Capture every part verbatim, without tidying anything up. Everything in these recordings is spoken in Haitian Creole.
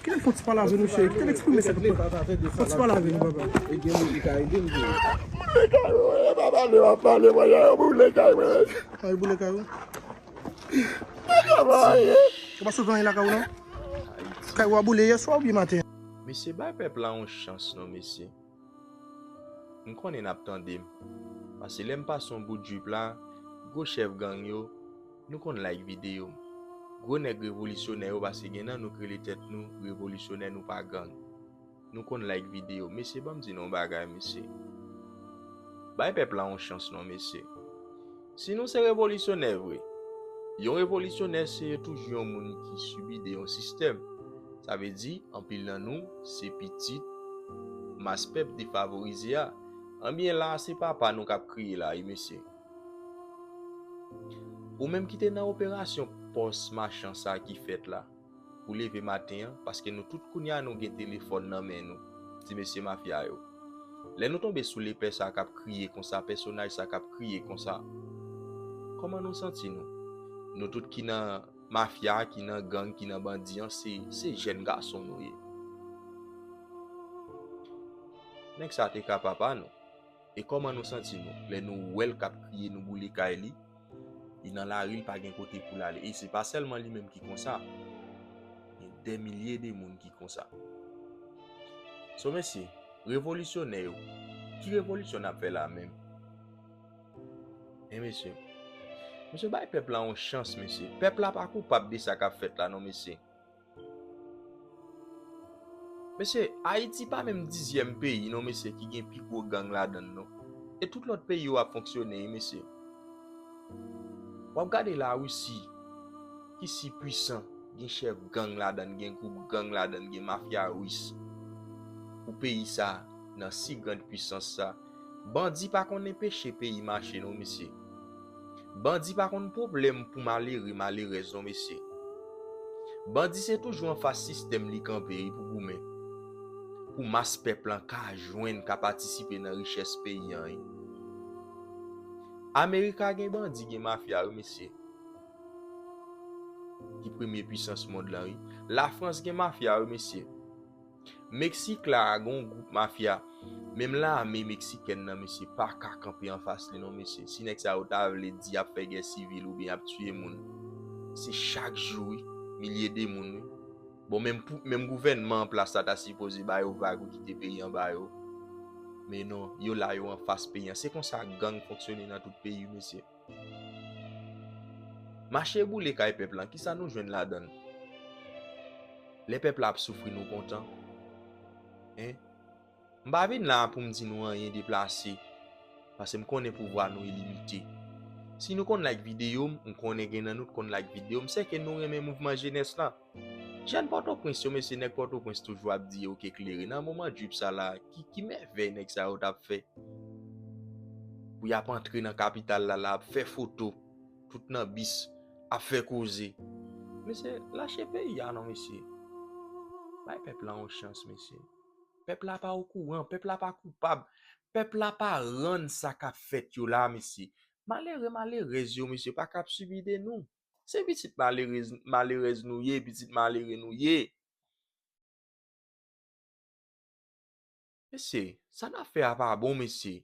Kite l fè yon ti pale avè nou, cheri. Kite l eksprime sa k ap pase. Fè yon ti pale avè nou, papa. E gen moun ki ka ede m tou. Kay boule kay ou? Ou pa sot anyen lakay ou non? Kay ou a boule yèswa oubyen maten? Mesye, bay pèp la yon chans non, mesye. M konnen n ap tande m. Paske lè m pase yon bout drip la, gwo chèf gang yo, nou konn like videyo m. Gwo nèg revolisyonè yo, paske gen nan nou k rele tèt nou revolisyonè, nou pa gang. Nou konn like videyo m. Mesye, ban m di nou yon bagay, mesye. Bay pèp la yon chans non, mesye. Si nou se revolisyonè vre, yon revolisyonè se toujou yon moun ki sibi de yon sistèm. Sa vle di, anpil nan nou se pitit mas pèp defavorize a. Anbyen la, se papa nou k ap kriye la, wi, mesye. Ou menm ki te nan operasyon pòs machan sa ki fèt la, ou leve maten an, paske nou tout kounye a nou gen telefòn nan men nou, ti mesye mafya yo. Lè nou tonbe sou lepè sa k ap kriye konsa, pèsonaj sa k ap kriye konsa, kòman nou santi nou? Nou tout ki nan mafya, ki nan gang, ki nan bandi an, se, se jèn gason nou ye. Nèg sa te ka papa nou. E kòman nou santi nou lè nou wè l k ap kriye, nou boule kay li, li nan lari, li pa gen kote pou l ale? E se pa sèlman li menm ki konsa. Gen dè milye de moun ki konsa. So, mesye, revolisyonè yo, ki revolisyon n ap fè la menm? E mesye, mesye, bay pèp la yon chans, mesye. Pèp la pa koupab de sa k ap fèt la, non, mesye. Mesye, Ayiti pa menm dizyèm peyi non, mesye, ki gen pi gwo gang ladan l non. E tout lòt peyi yo ap fonksyone, wi, mesye. W ap gade Larisi, ki si pwisan, gen chèf gang ladan l, gen gwoup gang ladan l, gen mafya ris. Pou peyi sa, nan si grand pwisans sa, bandi pa konn enpeche peyi mache non, mesye. Bandi pa konn pwoblèm pou malere, malerèz non, mesye. Bandi se toujou anfas sistèm li kanpe wi pou goumen. Pou mas pèp lan ka jwenn, ka patisipe nan richès peyi an wi. Amerika gen bandi, gen mafya wi, mesye. Ki premye pwisans mond lan wi. Lafrans gen mafya wi, mesye. Meksik la gen yon gwoup mafya. Menm lame meksikèn nan, mesye, pa ka kanpe anfas li non, mesye. Si nèg sa yo ta vle di y ap fè gè sivil oubyen y ap tiye moun, se chak jou wi, milye de moun wi. Bon, menm pou, menm gouvènman an plas la ta sipoze ba yo vag wi, kite peyi an ba yo. Men non, yo la, yo anfas peyi an. Se konsa gang fonksyone nan tout peyi, mesye. Mache boule kay pèp lan, kisa nou jwenn ladan l? Lè pèp la ap soufri, nou kontan? Hein? M pa vin la pou m di nou anyen deplase, paske m konnen pouvwa nou ilimite. Si nou konn like videyo m, m konnen gen nan nou k konn like videyo m, sèke nou renmen mouvman jenès lan. Jèn Pòtoprens yo, mesye, nèg Pòtoprens toujou ap di yo k eklere. Nan moman drip sa la, ki, ki mèvèy nèg sa yo t ap fè? Pou y ap antre nan kapital la, la ap fè foto, tout nan bis, ap fè koze. Mesye, lache peyi a non, mesye. Bay pèp la yon chans, mesye. Pèp la pa okouran, pèp la pa koupab, pèp la pa rann sa k ap fèt yo la, mesye. Malere, malerèz yo, mesye, pa ka ap sibi de nou. Se pitit malerèz, malerèz nou ye, pitit malere nou ye. Mesye, sa n ap fè a pa bon, mesye.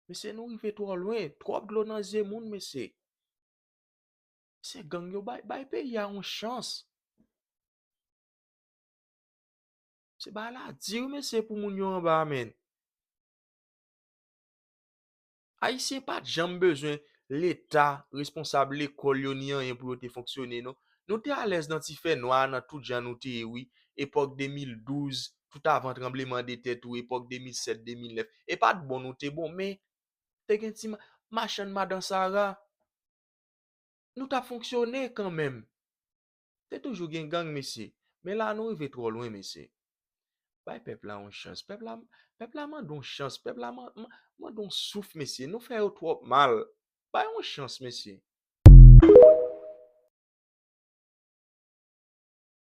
Mesye, nou rive twò lwen, twòp dlo nan zye moun, mesye. Mesye, gang yo bay, bay peyi a yon chans. Se bagay la di wi, mesye, pou moun yo anba a, menn. Ayisyen pa t janm bezwen Leta, responsab lekòl yo, ni anyen pou yo te fonksyone, non. Nou te alèz nan ti fè nwa a, nan tout jan nou te ye, wi. Epòk de mil douz, tout avan tranbleman de tè tou, epòk de mil sèt, de mil nèf. E pa t bon nou te bon, men te gen ti ma-, machann madan Sara. Nou t ap fonksyone kanmenm. Te toujou gen gang, mesye. Men la, nou rive twò lwen, mesye. Bay pèp la yon chans. Pèp la, pèp la mande yon chans. Pèp la man-, man-, mande yon souf, mesye. Nou fè yo twòp mal. Bay yon chans, mesye.